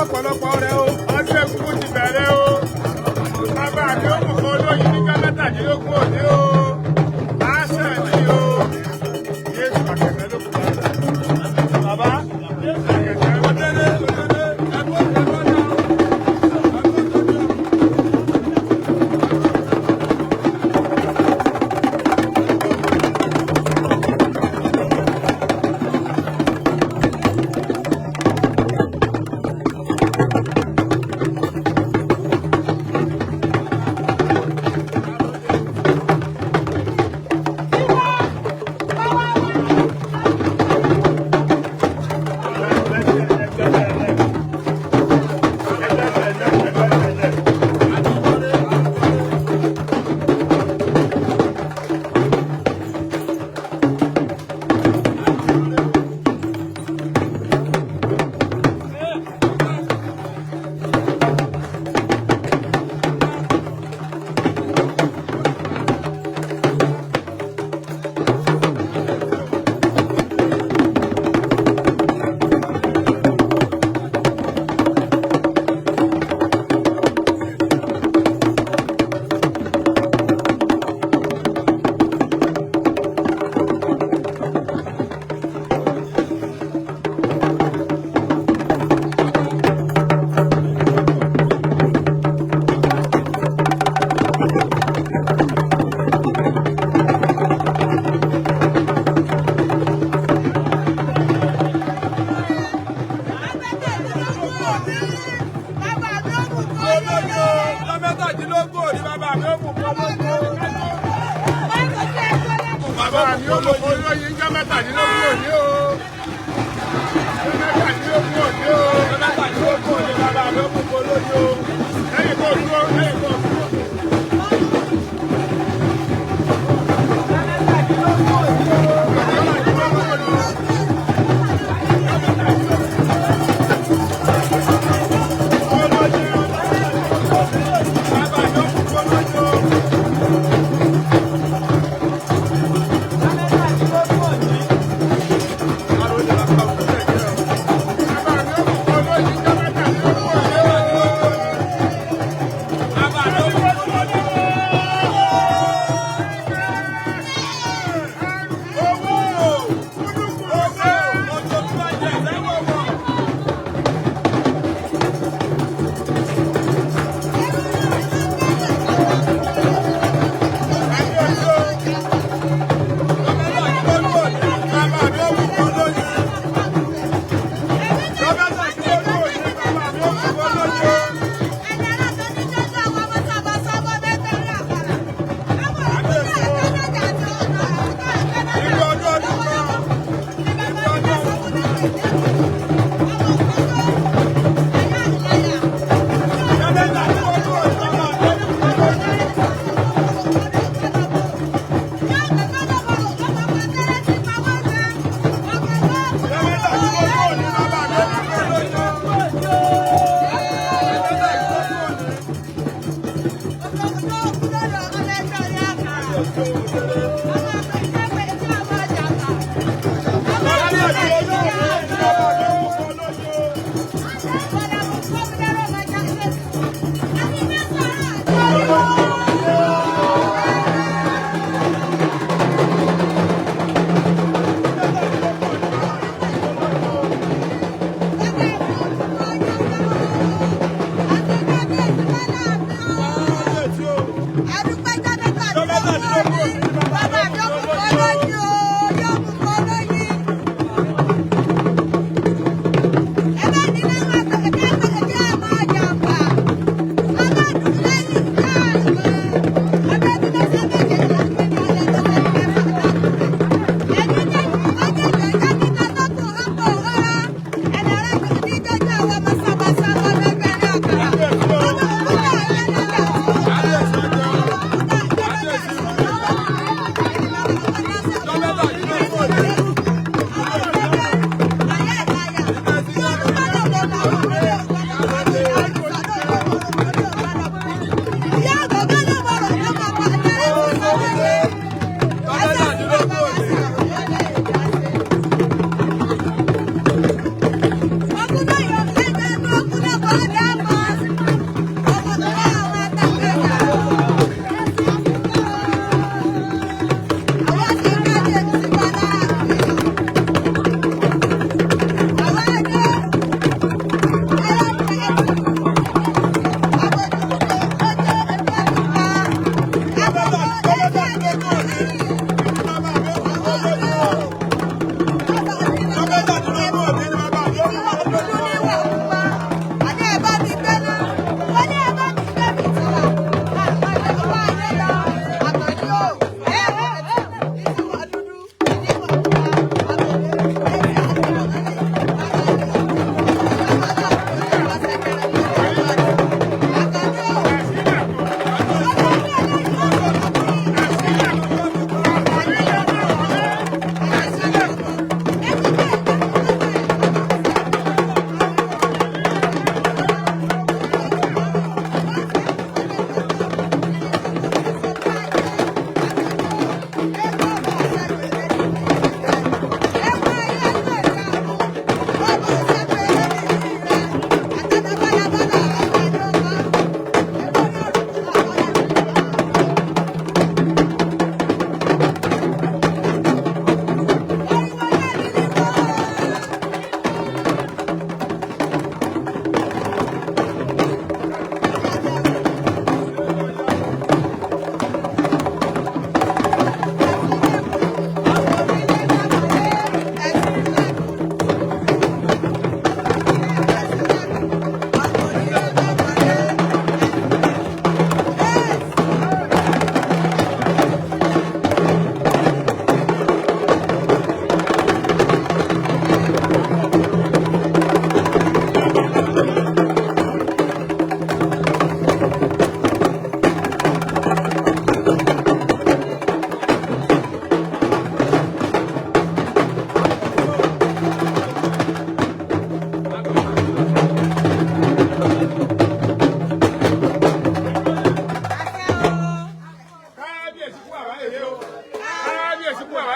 Ọ̀pọ̀lọpọ̀ rẹ o. Ọdún Egúngún ti bẹ̀rẹ̀ o. Bàbá mi ó mú kan olóyin níjọ́ 17 òní o. Àṣẹ mi o. Jésù àkẹ́kẹ́ ló kù bàbá. Bàbá Jésù àkẹ́kẹ́ ó délé ó délé ẹgbẹ́ òkè lọ́dọ̀. Bàbá mi ó mú olóyin níjọ́ 17 òní o. Jọ́ 17 òní o. Jọ́ 17 òní bàbá mi ó mú olóyin o. Lẹ́yìn kó dúró, lẹ́yìn kó dúró.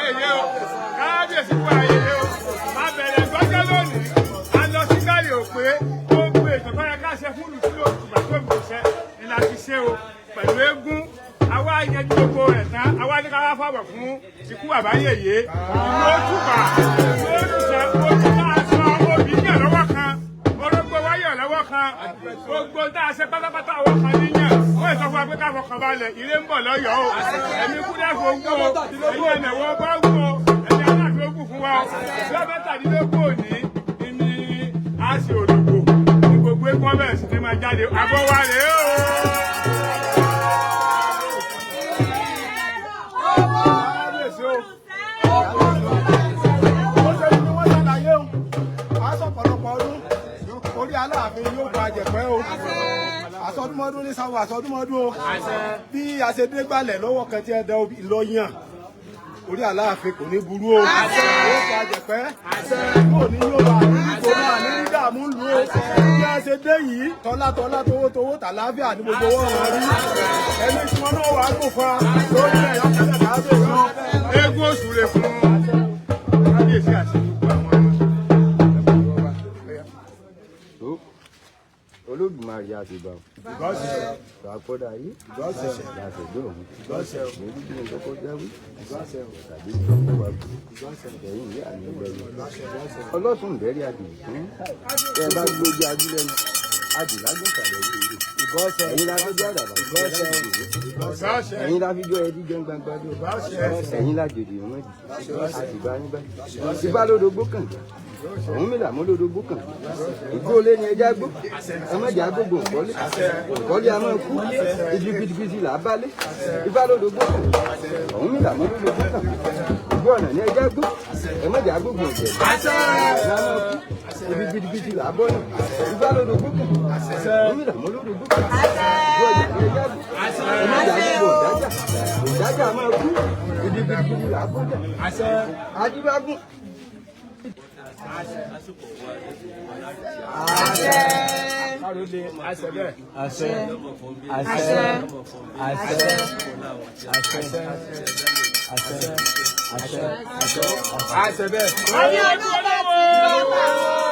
yèyé o. Kábíyèsí kú ayẹyẹ o. A bẹ̀rẹ̀ gbọ́jọ́ lónìí. A lọ sí gbàlè òpé. Gbogbo ètò tó yẹ ká ṣe fún ìlú tí yóò tùbà tó fi ṣe ni la ti ṣe o. Pẹ̀lú eégún, àwa yanjú gbogbo rẹ̀ tán. Àwa ní ká wá fàbọ̀ fún ikú bàbá yèyé. Ìlú ó tùbà, ìlú ó tùṣẹ́, ojú tá a sọ obì yàn lọ́wọ́ kan. Orógbó wa yàn lọ́wọ́ kan. Gbogbo tá a ṣe pátápátá ọwọ́ kan níyàn. Wọ́n sọ fún wa pé ká fọkàn balẹ̀, ire ń bọ̀ lọ́yọ̀ọ́ o. Ẹ̀mí kúdà fún ogún o. Ẹ̀yin ẹ̀nẹ̀wọ̀ bá wù o. Ẹ̀mí aláàfin ogún fún wa o. Ìjọ mẹ́tàdínlógún òní ni a ṣe òdògbò. Ní gbogbo eégún ọbẹ̀ sì ti máa jáde. Àbọ̀ wa rèé o. Kábíyèsí o. Ó ṣe ní wọ́n ṣàlàyé o. Aṣọ ọ̀pọ̀lọpọ̀ ọdún orí Aláàfin yóò gba àjẹpẹ́ o. Àsọdúnmọ́dún ní sáwọ́ àsọdúnmọ́dún o. Bí a ṣe dé gbalẹ̀ lọ́wọ́ kan tí ẹ dẹ lọ yàn. Orí Aláàfin kò ní burú o. Yóò gba àjẹpẹ́. Yóò ní yóò wà ní ìgbòho àní ní dààmú lù o. Bí a ṣe dé yìí, tọ́lá tọ́lá towó towó tàlàáfíà ní gbogbo wọn wọn rí. Ẹni tí wọn náà wàá gùn fún wa lórí ẹ̀yọ́ kẹlẹ̀ kábíyèsí o. Eégún òṣùrè fún kábíyèsí àti gbogbo àwọn Olódùmarè àtìgbà àkọ́dá yìí làṣẹ̀dọ̀ ọ̀hún èyí tí mo kọ́kọ́ jáwé tàbí ìjọba wa kú ẹ̀yìn ìyá mi gbẹ̀yìn ọlọ́sùn bẹ̀rẹ̀ àdìyí fún ẹ bá gbójú ajílẹ̀ ní adìlágbọ̀nsàlẹ̀ yìí ẹ̀yin la fi jẹ́ àdàbà ẹ̀yin la fi jọ ẹdí jẹun gbangba dé ẹ̀yin la jèdè ọmọ jì àtìgbà yín bá ìbá lódò gbókànjá òun mi là mú lódò gbókàn ìgbó lé ní ẹja gbó ọmọdé agbógbò nkọ́lé nkọ́lé a máa kú ibi gidigidi là á bá lé ìbá lódò gbókàn òun mi là mú lódò gbókàn ìgbó ọ̀nà ní ẹja gbó ọmọdé agbógbò ọ̀jẹ̀ là á máa kú ibi gidigidi là á bọ́ náà ìbá lódò gbókàn òun mi là mú lódò gbókàn ìgbó ọ̀nà ní ẹja gbó ọmọdé agbógbò ọ̀dájà ọ̀dájà máa kú ibi gidigidi là á bọ́ jà adíbágún. Àṣẹ bẹ́ẹ̀. Àṣẹ. Àṣẹ. Àṣẹ. Àṣẹ. Àṣẹ. Àṣẹ. Àṣẹ bẹ́ẹ̀. Ayé ọdún ọlọ́wọ́.